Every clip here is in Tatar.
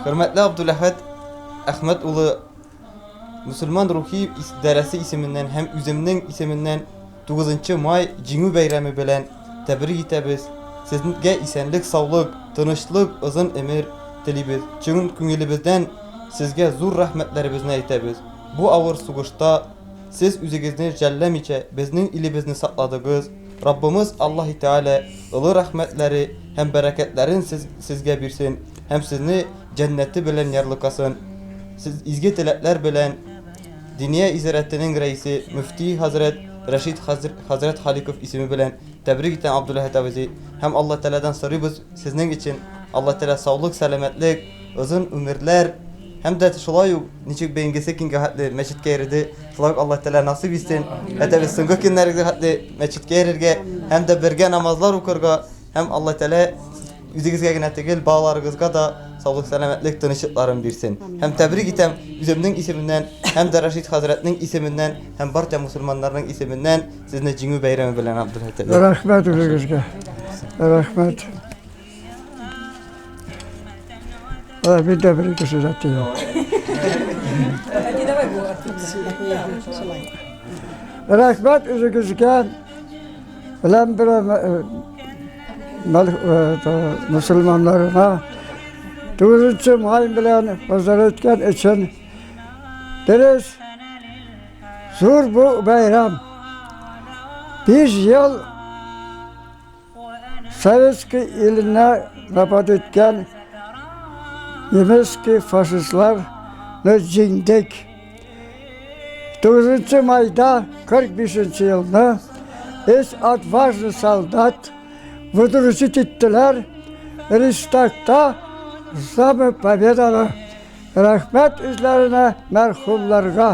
Хөрмәтле Абдуләхәт Әхмәт улы, Мөселман рухи идарәсе исеменнән һәм үземнең исеменнән 9 май Җиңү бәйрәме белән тәбрик итәбез. Сезгә исәнлек-саулык, тынычлык, озын өмер телибез. Чын күңелебездән сезгә зур рәхмәтләребезне әйтәбез. Бу авыр сугышта сез үзегезне жәлләмичә безнең илебезне сакладыгыз. Раббымыз Аллаһи Тәгалә олы рәхмәтләре һәм бәрәкәтләрен сез, сезгә бирсен һәм сезне җәннәте белән ярлыкасын. Сез изге теләкләр белән Диния изарәтенең рәисе мөфти хәзрәт Рәшид хәзрәт Халиков исеме белән тәбрик итәм Абдуләхәт абзый һәм Алла Тәгаләдән сорыйбыз сезнең өчен Алла Тәгалә саулык, сәламәтлек, озын өмерләр һәм дә шулай ук ничек бәйгесе көнгә хәтле мәчеткә йөрде, шулай ук Алла Тәгалә насыйп итсен. Хәтта без соңгы көннәргә хәтле мәчеткә йөрергә һәм дә бергә намазлар укырга һәм Алла Тәгалә үзегезгә генә түгел, балаларыгызга да саулык, сәламәтлек, тынычлыкларын бирсен. Һәм тәбрик итәм үземнең исеменнән һәм дә Рәшид хәзрәтнең исеменнән һәм барча мусульманнарның исеменнән сезне Җиңү бәйрәме белән, Абдулхәт. Рәхмәт үзегезгә. Рәхмәт. Мин дә бер-ике сүз әйтәм. Рәхмәт үзегезгә белән бер мөселманнарына 9 май белән поздравить иткән өчен дөрес зур бу бәйрәм. 5 ел Советский иленә напад иткән немецкий фашистларны җиңдек. 9 майда 45 елны өч отважный солдат выдрузить иттеләр Рейхстагта Знамя Победаны. Рәхмәт үзләренә мәрхүмләргә.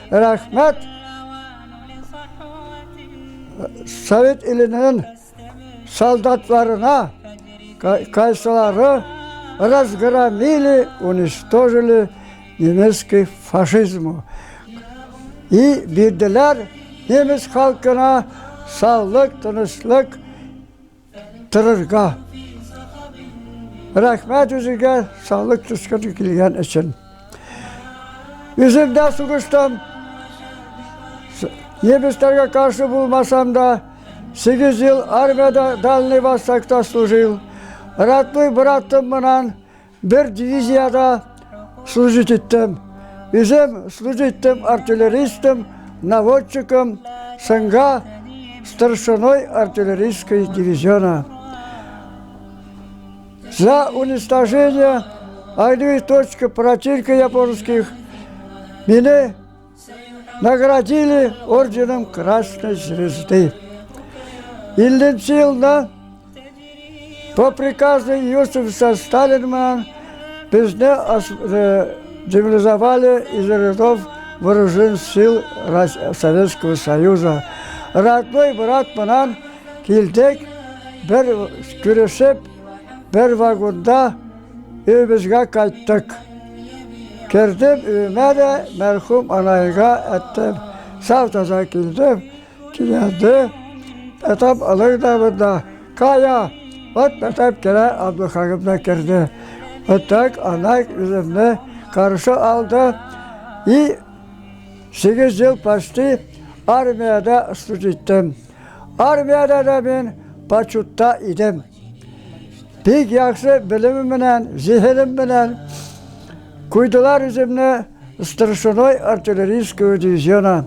Рәхмәт Совет иленең солдатларына, кайсылары разгромили, уничтожили немецкий фашизму. И бирделәр немец халкына саулык, тынычлык, Торырга. Рәхмәт үзегә саулык төшкән килгән өчен. Үзем дә сугыштым. Немецләргә каршы булмасам да, 8 ел армиядә Дальний Востокта служил. Родной братым менән бер дивизиядә служить иттем. Үзем служить иттем артиллеристом, наводчиком, сынга старшиной артиллерийской дивизиона. За уничтожение огневой точки противника японских меня наградили орденом Красной Звезды. Илленче елда по приказу Иосифа Сталина безне демобилизовали из рядов вооруженных сил Советского Союза. Родной брат менән килдек, бер күрешеп, бер вагонда өебезгә кайттык. Кердем өемә дә, мәрхүм анайга әттем. Сау таза килдем, киләде. Әтәм алыр да монда. Кая? Вот әтәм керә Абдулхаким да керде. Вот так анай үземне каршы алды. И 8 ел почти армиядә служить иттем. Армиядә дә мин почетта идем. Бик яхшы белемем белән, зиһенем белән куйдылар үземне старшиной артиллерийского дивизиона.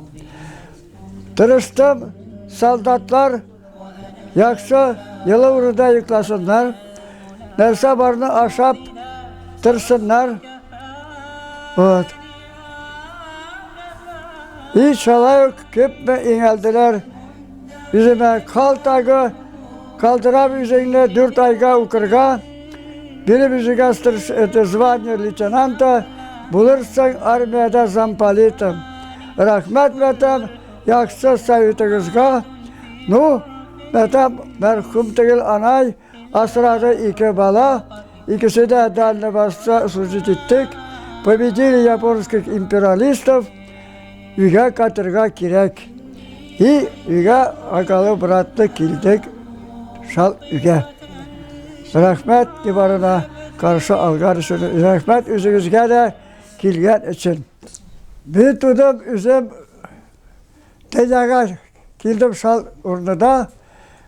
Тырыштым, солдатлар яхшы елы урында йокласыннар, нәрсә барны ашап торсыннар. Вот. И шулай ук күпме иңәлделәр. Үземә кал тагы, калдырам үзеңне дүрт айга укырга. Биреп үзеңә это звание лейтенанта, булырсың армиядә замполитом. Рәхмәт, мәтәм, яхшы советыгызга. Ну, мәтәм, мәрхүм түгел анай, асрады ике бала, икесе дә Дальний Востокта служить иттек. Победили японских империалистов. Өйгә кайтырга кирәк. И өйгә акалы братны килдек шал өйгә. Рәхмәт диварына каршы алган өчен, рәхмәт үзегезгә дә килгән өчен. Мин тудым үзем дөньяга килдем шал урнында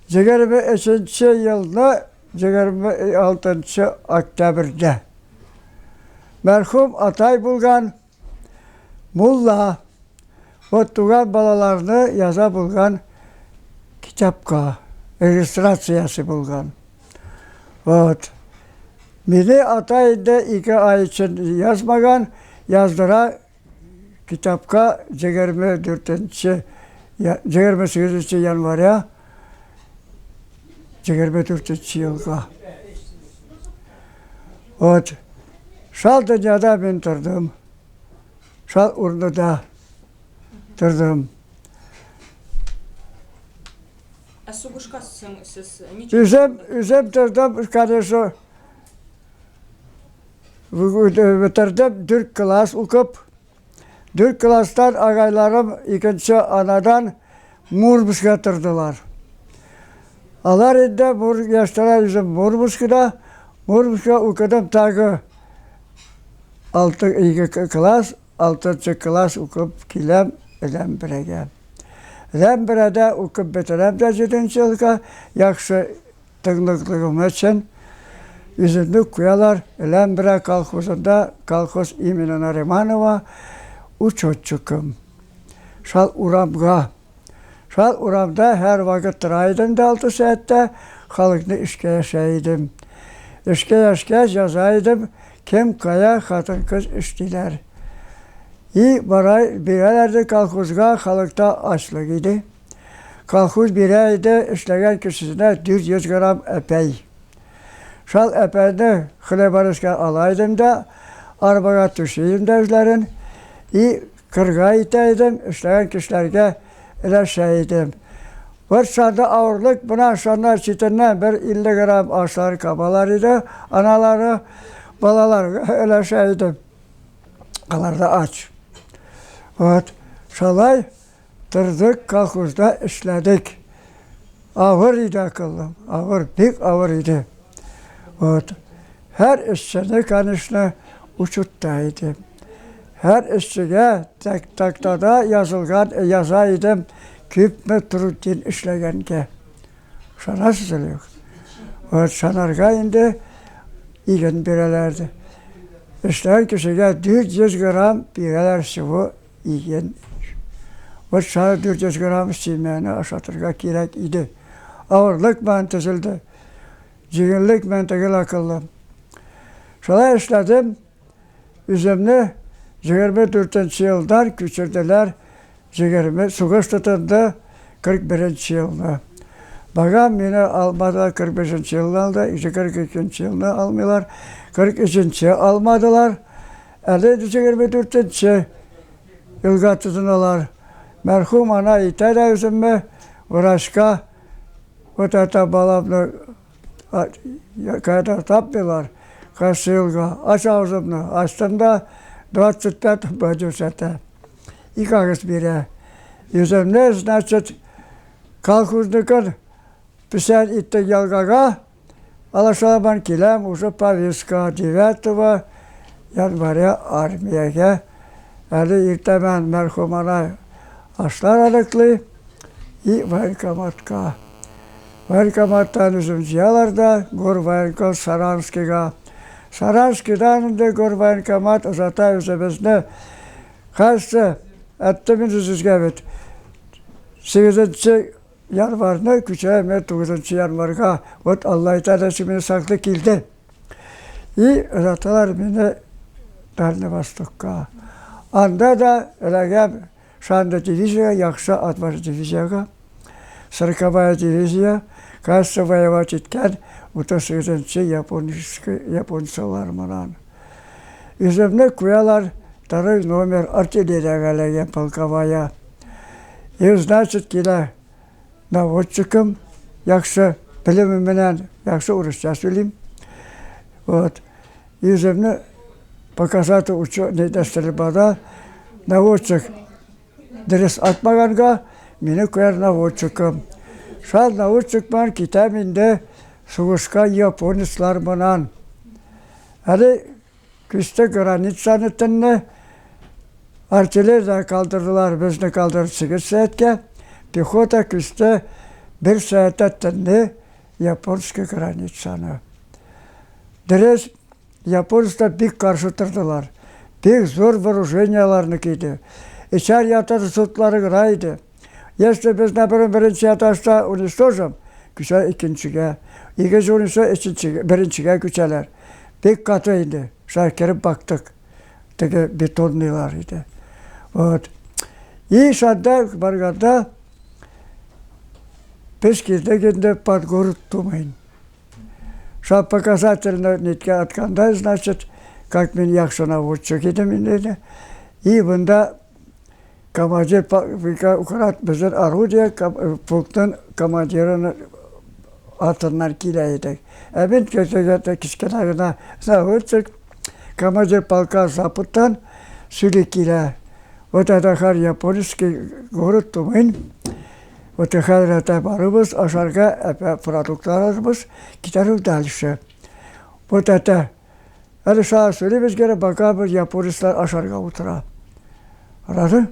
23 елны 26 октябрьдә. Мәрхүм атай булган мулла вот туган балаларны яза булган китапка регистрациясе булган. Вот. Мине атай инде ике ай өчен язмаган, яздыра китапка 24 28 января 24 елга. Вот. Шал дөньяда мин тордым. Шал урныда тордым. Ә сугышка соң сез ничек? Үзем, үзем тордым, конечно, бетердем дүрт класс укып. Дүрт класстан агайларым икенче анадан Мурманскка тордылар. Алар инде Мур яшьтән үзем Мурманскида, Мурманскта укыдым тагы алты ике класс, алтынчы класс укып киләм Ләмберәгә. Ләмберәдә укып бетерәм дә җиденче елга, яхшы тыңлыклыгым өчен үземне куялар Ләмберә колхозында, колхоз имени Нариманова, учетчиком. Шал урамга. Шал урамда һәр вакыт тора идем дә алты сәгатьтә, халыкны эшкә яшә идем. Эшкә яшкәч яза идем, кем кая хатын-кыз эшлиләр. И бара бирәләр иде колхозга, халыкта ачлык иде. Колхоз бирә иде эшләгән кешесенә 400 грамм әпәй. Шал әпәйне хлеборезка ала идем дә, арбага түши идем дә үзләрен. И кырга итә идем, эшләгән кешеләргә өләшә идем. Бер шанда авырлык, менә шуннан читеннән бер 50 грамм ашлар кабалар иде, аналары балаларга өләшә идем. Алар да ач. Вот, шалай Тордык, колхозда эшләдек. Авыр иде акыллым, авыр, бик авыр иде. Вот. Һәр эшчене, конечно, учетта иде. Һәр эшчегә тактада язылган, яза идем, күпме трудин эшләгәнгә. Ышанасыз әле юк. Вот санарга инде иген бирәләр. Эшләгән кешегә 400 грамм бирәләр всего Иген. Вот шары 400 грамм семяны ашатырга кирәк иде. Авырлык белән төзелде. Җиңеллек белән түгел акыллым. Шулай эшләдем. Үземне 24 елдан күчерделәр. 20 сугыш тотынды 41 елны. Багам мине алмадылар 45 елны алды, 42 елны алмыйлар, 43 алмадылар. Әле 24 елга тотыналар. Мәрхүм ана итә дә үземне врачка вот это баламны когда тапмыйлар, кайсы елга. Ач авызымны. Ачтым да 25 күрсәтә. Ике агыз бирә. Үземне, значит, колхозныкын печән иттек ялгага, Алашалабан киләм, уже повестка 9 января армиягә. Әле иртәмән мәрхүм ана ашлар аныклый и военкоматка. Военкоматтан үзем җыялар да горвоенком Саранскига. Саранскидан инде горвоенкомат озата үзебезне. Кайсы, әттем инде сезгә бит. 8 Январьны күчерәм тугызынчы январьга. Вот Аллаһ Тәгалә мине саклый килде. И озаталар мине Дальний Востокка. Анда да эләгәм Шанды дивизия, яхшы ат бар дивизиягә. Сороковая дивизия, кажется, воевать иткән 38-нче японцалар менән. Үземне куялар второй номер артиллериягә эләгәм полковая. И, значит, килә наводчикым, яхшы белемем белән яхшы урысча сөйлим. Вот. Үземне показать ученый стрельбада наводчик дөрес атмаганга мине куяр наводчикым. Шул наводчик белән китәм инде. Сугышка японецлар менән. Әле күчте границаны төнне артиллерия калдырдылар, безне калдырып 8 сәгатькә. Пехота күчте 1 сәгатьтә төнне японский границаны. Дөрес, японецлар бик каршы тордылар. Бик зур вооружениеларны киде. Эчәр ятыр сутлары гына иде. Если без на беренче этажда уничтожим, күчә икенчегә. Икенче уничтожим, өченчегә, беренчегә күчәләр. Бик каты инде. Шулай кереп бактык. Теге бетонныйлар иде. Вот. И шунда барганда без килдек инде под город Тумынь. Шул показательно ниткә атканда, значит, как мин яхшы наводчик идем инде. И бында командир украт безнең орудие полктың командирының артыннан килә идек. Ә мин кечкенә кечкенә генә наводчик, командир полка Западтан сөйли килә. Вот это хәр японский город Тумынь. Вот хәзер это барыбыз, ашарга продуктлар алырбыз, китәрбез дальше. Вот это Әле шулай сөйлибез генә, пока бер японецлар ашарга утыра. Разы?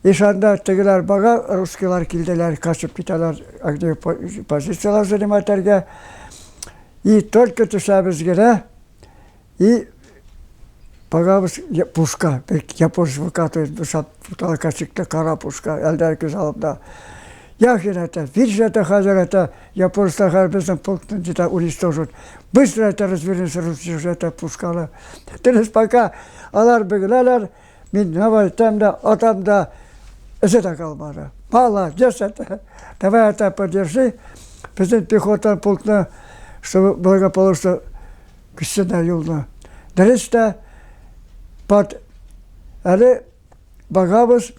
И шанда тегеләр бага, русскийлар килделәр, качып китәләр, огневой позицияләр занимать итәргә. И только төшәбез генә, и багабыз пушка, бер японец выкатывает, потолокка чыкты, кара пушка, әлдә күз алып Яхин это, видишь это, хәзер это, японецлар хәзер безнең полкны где-то уничтожат. Быстро это развернись, русские это пушканы. Дөрес, пока алар бөгеләләр, мин давай әйтәм дә, атам да, эзе дә калмады. Молодец это, давай это подержи. Безнең пехота полкны, чтобы благополучно күчсеннәр юлны. Дөрес тә, под әле Багабыз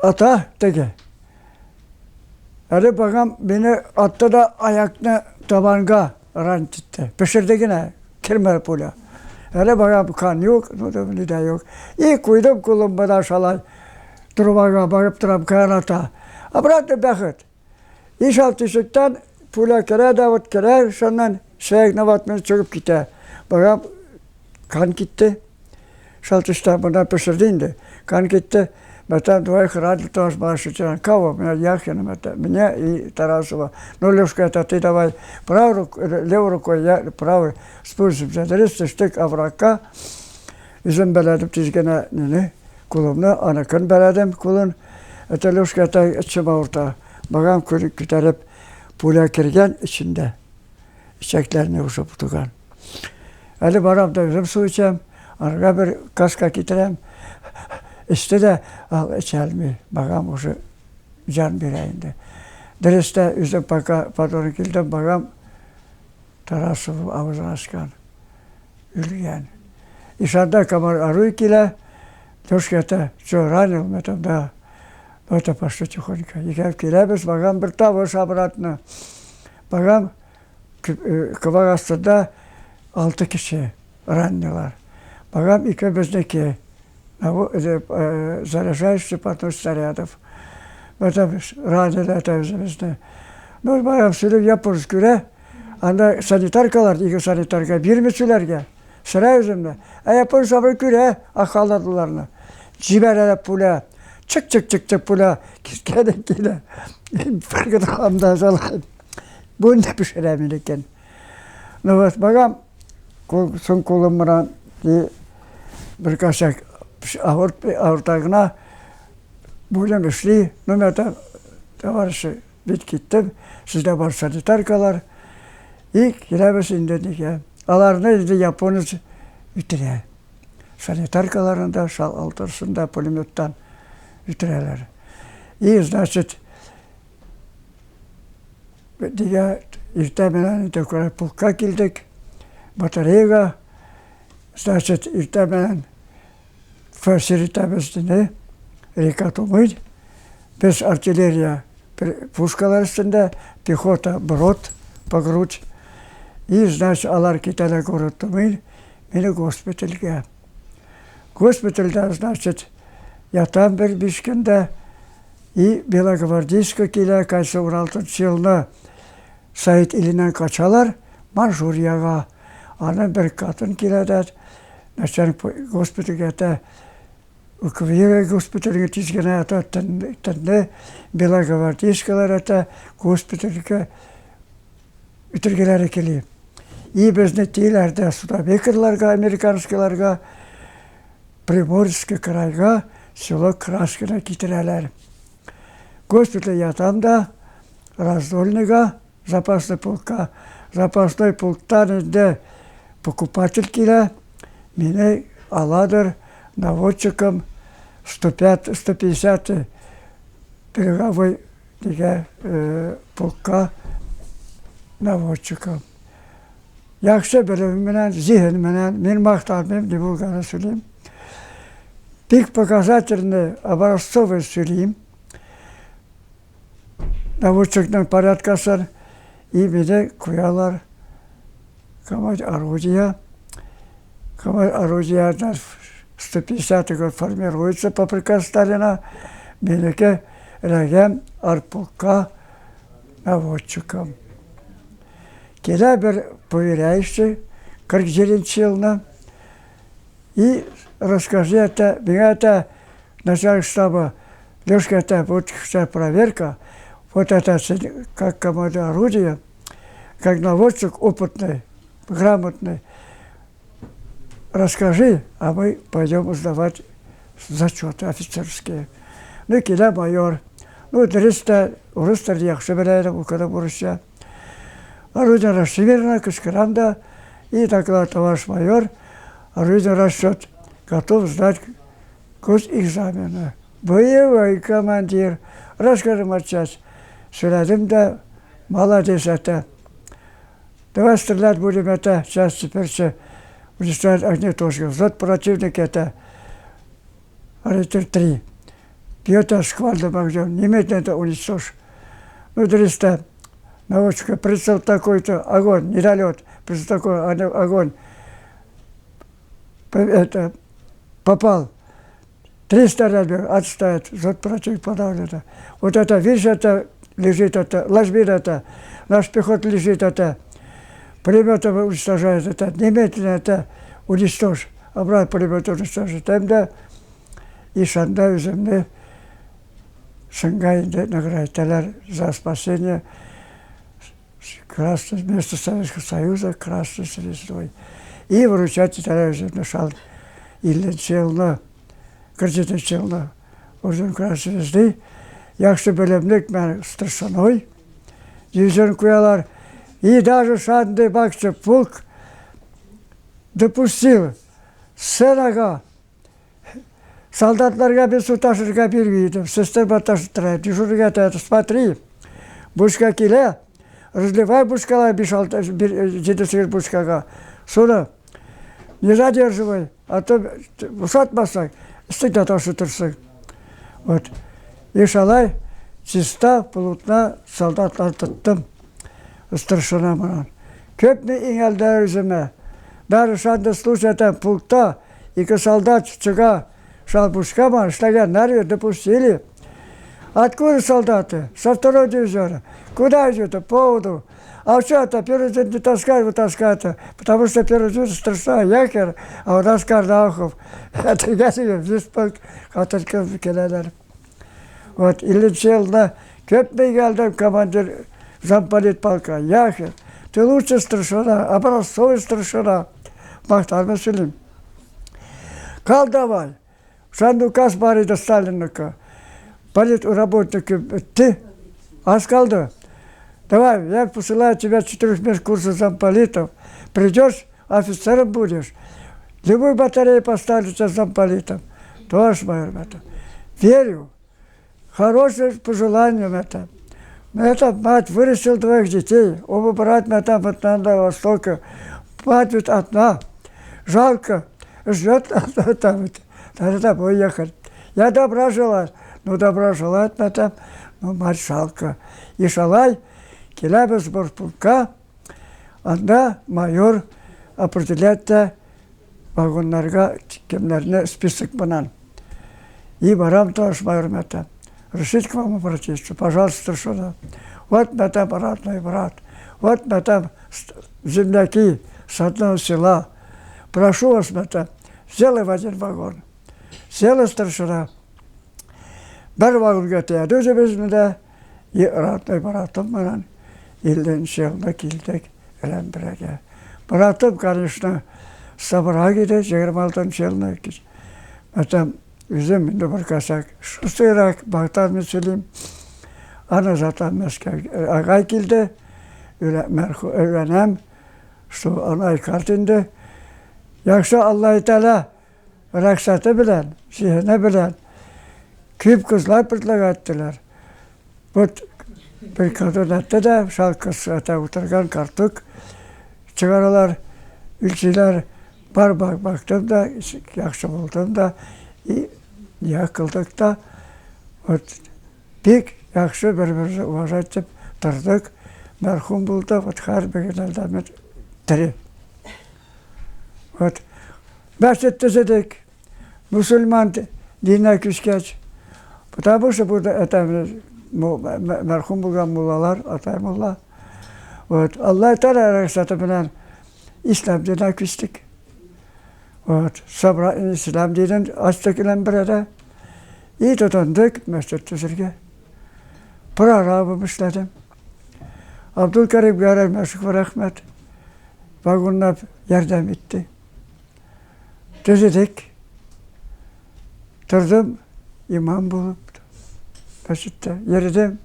ата теге. Әле багам мине атты да аякны табанга ранить итте. Пешерде генә, кермәде пуля. Әле багам кан юк, ну да ни дә юк. И куйдым кулым менә шалай. Трубага барып торам, кан ата. Обратно бәхет. Ишал тишектән пуля керә дә вот керә, шуннан сөяк нават менә чыгып китә. Багам кан китте. Шал төштә монда пешерде инде. Кан китте. Мәтәм двоих ранил тоже башы Кого? Меня Яхина, меня и Тарасова. Ну, Лешка, это ты давай правой рукой, левой рукой, я правой спустимся. Дөрес төштек оврагка. Үзем бәләдем тиз генә нине, кулымны, аныкын бәләдем кулын. Это Лешка, это эчем авырта. Багам күтәреп пуля кергән эчендә. Эчәкләрне уже бутыган. Әле барам да үзем су эчәм, арга бер каска китерәм. Эчте дә, ал эчә алмый. Багам уже җан бирә инде. Дөрес тә, үзем пока патрон килдем, багам Тарасов авызын ачкан. Үлгән. Ишанда комар аруй килә. Лешка это, что, ранил? Это, да. Ну, это пошло тихонько. Икәү киләбез, багам бер тавыш обратно. Багам кабак астында алты кеше раннылар. Багам ике безнеке. Заряжающий потом снарядов. Это ранили это үзебезне. Ну, багам сөйләп японец күрә. Анда санитаркалар, ике санитарка бирми сөйләргә. Сыра үземне. Ә японец абый күрә ахаладыларны. Җибәрә пуля. Чык-чык-чык-чык пуля. Кискән килә. Бер генә анда жалай. Бу не пешерә икән. Ну вот, багам, кул, соң кулым менән бер кашак авырт, авырта гына бүлем эшли. Ну, мен товарищи, бит киттем, сездә бар санитаркалар. И киләбез инде нигә. Аларны инде японец үтерә. Санитаркаларын да, шал алтырсын да пулеметтан үтерәләр. И, значит, дигә иртә белән инде полкка килдек, батареяга. Значит, иртә белән форсир итәбез диде, река Тумыль. Без артиллерия пушкалар өстендә, пехота брод по грудь. И, значит, алар китәләр город Тумыль, мине госпитальгә. Госпитальдә, значит, ятам бер биш көндә. И Белогвардейска килә, кайсы 16 елны Совет иленнән качалар, Манчжурияга. Аннан бер катын килә дә, начальник госпитальгә әйтә, Уквира госпитальгә тиз генә ата, төнне Белогвардейскалар әйтә, госпитальгә үтергәләре кили. И безне тиләр дә Судабекерларга, американскийларга, Приморский крайга, село Краскино китерәләр. Госпитальдә ятам да, Раздольныйга, запасной полкка. Запасной полктан инде покупатель килә, мине аладыр наводчиком 105, 150 береговой дигән полкка наводчиком. Яхшы белемем белән, зиһен белән, мин мактанмыйм, ни булганын сөйлим. Бик показательный, образцовый сөйлим. Наводчикның порядкасын и мине куялар команд орудия. Команд орудия 150 год формируется по приказу Сталина. Минеке эләгәм артполкка наводчиком. Килә бер проверяющий 47 елны и расскажи это, миңа это начальник штаба, Лешка, это вот вся проверка, вот это как команда орудия, как наводчик опытный, грамотный, расскажи, а мы пойдем сдавать зачеты офицерские. Ну, килә майор. Ну, дөрес тә, урыс телен яхшы белә идем, укыдым урысча. Орудие расширено, кычкырам да, и доклад, товарищ майор, орудие расчет готов сдать госэкзамены. Боевой командир, расскажи матчасть. Сөйләдем дә, молодец это. Давай стрелять будем это, сейчас теперь все уничтожать огнетушки. Взлет противник это, ориентир 3. Бьет шквальным огнем, немедленно это уничтожь. Ну, 300. Наводчика, прицел такой-то, огонь, недолет, прицел такой, огонь. Это, попал. 300 рядов отставит, зод противник подавлено. Вот это, видишь, это лежит, это, ложбина это, наш пехот лежит, это, пулеметом уничтожает это, немедленно это уничтожь. Обратно пулемет уничтожит. Там и шунда үземне шунда инде наградителәр за спасение Красной, вместо Советского Союза Красной Звездой. И вручать итәләр үземне шул 50 елны, 47 елны орден Красной Звезды. Яхшы белемлек мен старшиной дивизион куялар. И даже шундый бакчы полк допустил сценага солдатларга без су ташырга бирми идем. Сестер ташыттыра. Дежурныйга әйтә, смотри, бушка килә, разливай бушкалар 5-6, 7-8 бушкага. Суны не задерживай, а то бушатмасаң, өстеңдә ташытырсың. Вот. И шулай чиста полотна солдатлар тоттым. Старшина менән. Күпме иңелдер үземә. Даже шундый случай полкта ике солдат чыга шул бушка эшләгәннәр допустили. Откуда солдаты? Со второй дивизиона. Куда идет? По поводу. А что это? Первый день не таскать, вы таскать. Потому что первый день старшина Яхер, а у нас Карнаухов. Это я себе весь полк киләләр. Вот, 50 елда күпме килдем командир замполит полка. Яхер, ты лучше старшина, образцовый старшина. Мактанма сөйлим. Кал давай. Шундый указ бар иде Сталинныкы. Политработники бетте. Аз калды. Давай, я посылаю тебя четырехмесячный курса замполитов. Придешь, офицером будешь. Любую батарею поставлю тебя замполитом. Тоже, мое ребята. Верю. Хорошее пожелание это. Это мать вырастил двоих детей. Оба брата там от на Востока. Мать ведь одна. Жалко. Ждет там. Надо домой ехать. Я добра желаю. Ну, добра желает это. Ну, мать жалко. И шулай, киләбез полка, анда майор определяет вагоннарга кемнәрне список белән. И барам товарищ майор это. Решить к вам обратиться. Пожалуйста, старшина. Вот мы там родной брат. Вот мы там земляки с одного села. Прошу вас, это, сделай в один вагон. Села старшина. Бер вагонга төяде үзебезне дә, и родной братым белән 50 елда килдек Әләмберәгә. Братым, конечно, сабырак иде, 26 елны. Мәтәм, үзем инде бер касак шусыйрак мактанмый сөйлим. Аны зата Мәскәү агай килде, өйләнәм, что аны айкарт инде. Яхшы Аллаһ Тәгалә рөхсәте белән, зиһене белән күп кызлар предлагать иттеләр. Вот бер кадын әтте дә, шал кыз әтә утырган картук чыгаралар, үлчиләр. Бар бак бактым да, яхшы булдым да, и никах кылдык та. Вот бик яхшы бер-беребезне уважать итеп тордык. Мәрхүм булды, вот һәрбер мин тере. Вот. Мәчет төзедек. Мусульман диненә күчкәч. Потому что бу это мәрхүм булган муллалар, атай мулла. Вот. Алла Тәгалә рөхсәте белән ислам диненә күчтек. Вот. Собра ислам динен ачтык белән берәдә. И тотындык мәчет төзергә. Прорабым эшләдем. Абдулкәрим Гәрәй Мәшүков рәхмәт. Вагоннап ярдәм итте. Төзедек. Тордым, имам булып. Мәчеттә йөрдем.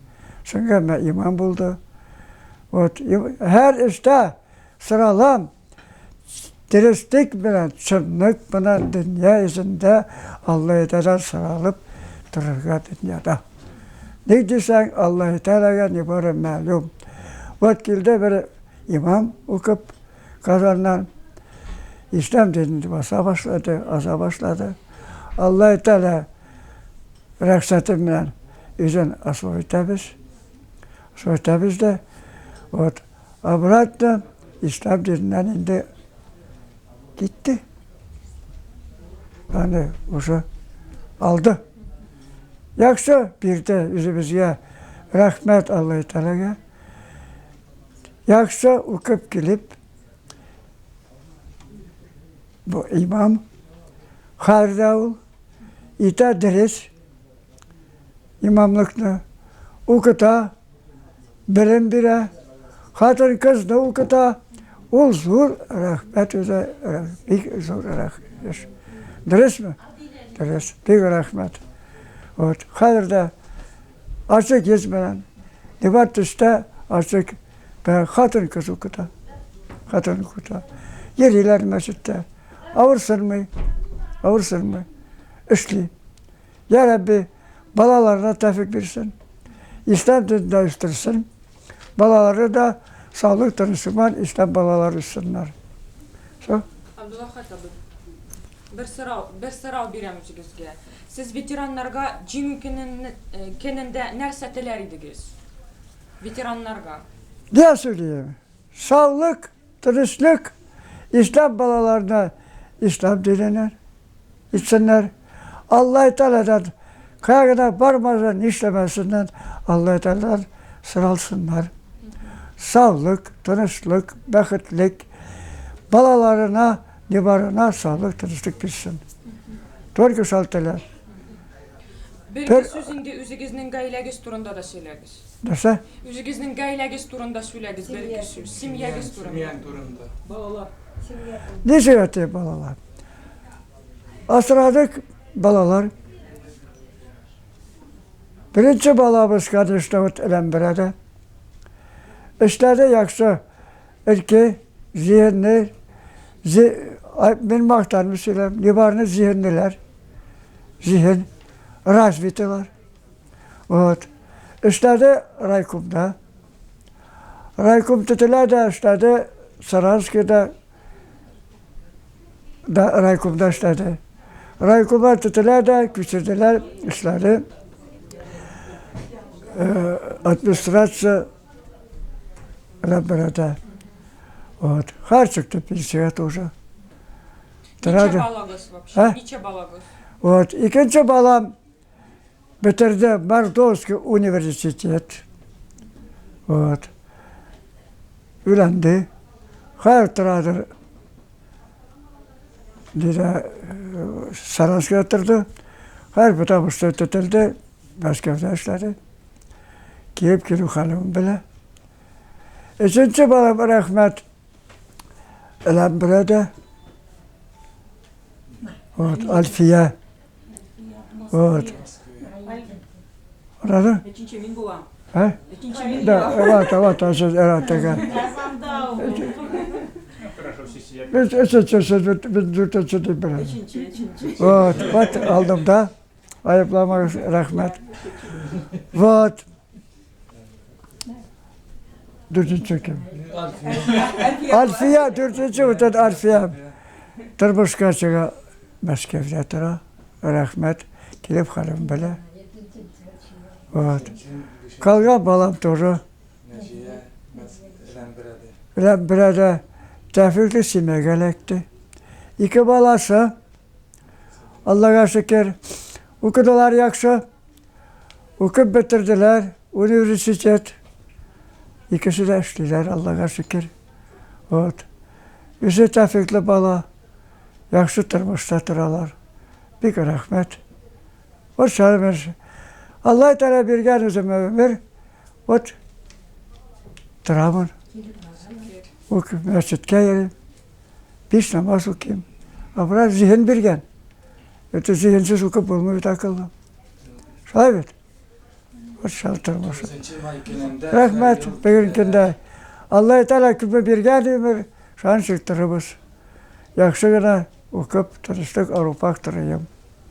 Соңга имам булды. Вот, һәр эштә соралам, дөреслек белән, чынлык белән дөнья йөзендә Аллаһ Тәгалә соралып торырга дөньяда. Ник дисәң, Аллаһ Тәгаләгә нибары мәгълүм. Вот килде бер имам укып Казаннан. Ислам динен баса башлады, аза башлады. Аллаһ Тәгалә рөхсәте белән үзен асыл итәбез. Асыл итәбез дә. Вот обратно ислам диненнән инде китте. Аны уже алды. Яхшы бирде үзебезгә. Рәхмәт Аллаһ Тәгаләгә. Яхшы укып килеп, бу имам хәзер ул итә дөрес имамлыкны укыта, белем бирә, хатын-кызны укыта. Ул зур рәхмәт үзе, бик зур рәхмәт. Дөресме? Дөрес. Бик рәхмәт. Вот. Хәзер дә ачык йөз белән, дивар төстә ачык хатын-кыз укыта. Хатын укыта. Йөриләр мәчеттә. Авырсынмый. Авырсынмый. Эшли. Я Рабби, балаларына тәфик бирсен. Ислам динендә үстерсен. Балалары да саулык тынычсыман ислам балалары үссеннәр. Все. Абдуллахат абый, бер сорау, бер сорау бирәм үзегезгә. Сез ветераннарга Җиңү көнен, көнендә нәрсә теләр идегез? Ветераннарга. Дә сөйлим. Саулык, тынычлык, ислам балаларына ислам диненә итсеннәр. Аллаһ Тәгаләдән кая гына бармасын, нишләмәсеннәр, Аллаһ Тәгаләдән соралсыннар. Саулык, тынычлык, бәхетлек, балаларына, нибарына саулык, тынычлык бирсен. Только шул теләр. Бер сүз инде үзегезнең гаиләгез турында да сөйләгез. Нәрсә? Үзегезнең гаиләгез турында сөйләгез бер ике сүз. Семьягез турында. Семьяң турында. Балалар. Ничек әти балалар? Асрадык балалар. Беренче балабыз, конечно, вот Әләмберәдә. Эшләде яхшы. Эрке, зиһенле, зи, мин мактанып сөйләм, нибарны зиһенлеләр. Зиһен, развитыйлар. Вот. Эшләде райкомда. Райком төтелә дә эшләде Саранскида да райкомда эшләде. Райкомнар төтелә дә күчерделәр эшләде. Администрация Рәбберәдә. Вот. Хәр чыкты пенсия тоже. Ничә балагыз вообще? Ничә балагыз? Вот. Икенче балам. Бетерде Мордовский университет. Вот. Өйләнде. Хәзер торадыр. Диде, Саранскида торды. Хәзер потому что төтелде, Мәскәүдә эшләде. Килеп килү хәлен белә. Өченче балам рәхмәт. Эләмберәдә. Вот, Альфия. Вот. Рада? Өченче мин булам. А? Өченче мин Да, вот, вот, вот, такая. Хорошо, все сидят. Без өченче, без дүртенче дип беләм. Өченче, өченче. Вот, вот алдым да. Айыпламагыз, рәхмәт. Вот. Дүртенче кем? Альфия, дүртенче, вот это Альфия. Тормышка чыга Мәскәүдә тора. Рәхмәт. Килеп хәлем белә. Вот. Калган балам тоже. Нәҗия Ләмберәдә. Ләмберәдә тәфикле семьяга эләкте. Ике баласы. Аллага шөкер, укыдылар яхшы. Укып бетерделәр университет. Икесе дә эшлиләр, Аллага шөкер. Вот. Үзе тәфикле бала. Яхшы тормышта торалар. Бик рәхмәт. Вот шулай. Алла Тәгалә биргән үземә гомер. Вот торамын. Укып мәчеткә йөрим. Биш намаз укыйм. А бераз зиһен биргән. Это зиһенсез укып булмый бит акыллы. Шулай бит. Вот шул тормыш. Рәхмәт бүгенге көндә. Алла Тәгалә күпме биргән гомер, шуны торыбыз. Яхшы гына укып, тырыштык, арупак торыйм.